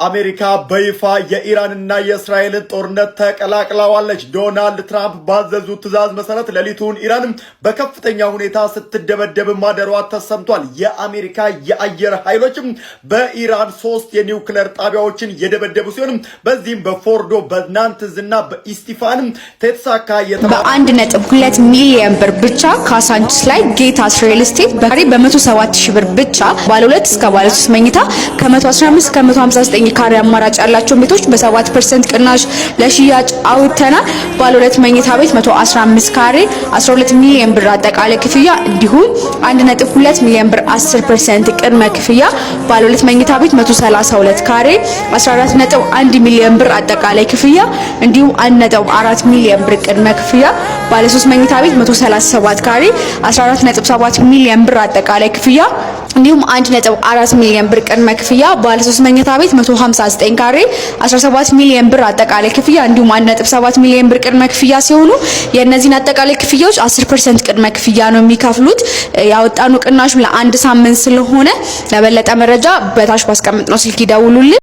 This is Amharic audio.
አሜሪካ በይፋ የኢራንና የእስራኤልን ጦርነት ተቀላቅለዋለች። ዶናልድ ትራምፕ ባዘዙት ትዕዛዝ መሰረት ሌሊቱን ኢራን በከፍተኛ ሁኔታ ስትደበደብ ማደሯ ተሰምቷል። የአሜሪካ የአየር ኃይሎችም በኢራን ሶስት የኒውክሌር ጣቢያዎችን የደበደቡ ሲሆን በዚህም በፎርዶ፣ በናታንዝ እና በኢስፋሃን የተሳካ። በ1.2 ሚሊዮን ብር ብቻ ካሳንቺስ ላይ ጌታስ ሪል ስቴት በካሬ በ107 ሺህ ብር ብቻ ባለ 2 እስከ ባለ 3 መኝታ ከ115 እስከ 159 ካሬ አማራጭ ያላቸውን ቤቶች በ7% ቅናሽ ለሽያጭ አውጥተናል። ባለ 2 መኝታ ቤት 115 ካሬ 12 ሚሊዮን ብር አጠቃላይ ክፍያ እንዲሁም 1.2 ሚሊዮን ብር 10% ቅድመ ክፍያ፣ ባለ 2 መኝታ ቤት 132 ካሬ 14.1 ሚሊዮን ብር አጠቃላይ ክፍያ እንዲሁም 1.4 ሚሊዮን ብር ቅድመ ክፍያ፣ ባለ 3 መኝታ ቤት 137 ካሬ 14.7 ሚሊዮን ብር አጠቃላይ ክፍያ እንዲሁም 1.4 ሚሊዮን ብር ቅድመ ክፍያ፣ ባለ 3 መኝታ ቤት 159 ካሬ 17 ሚሊዮን ብር አጠቃላይ ክፍያ እንዲሁም 1.7 ሚሊዮን ብር ቅድመ ክፍያ ሲሆኑ የእነዚህን አጠቃላይ ክፍያዎች 10% ቅድመ ክፍያ ነው የሚከፍሉት። ያወጣነው ቅናሹ ለአንድ ሳምንት ስለሆነ ለበለጠ መረጃ በታች ባስቀመጥነው ስልክ ይደውሉልን።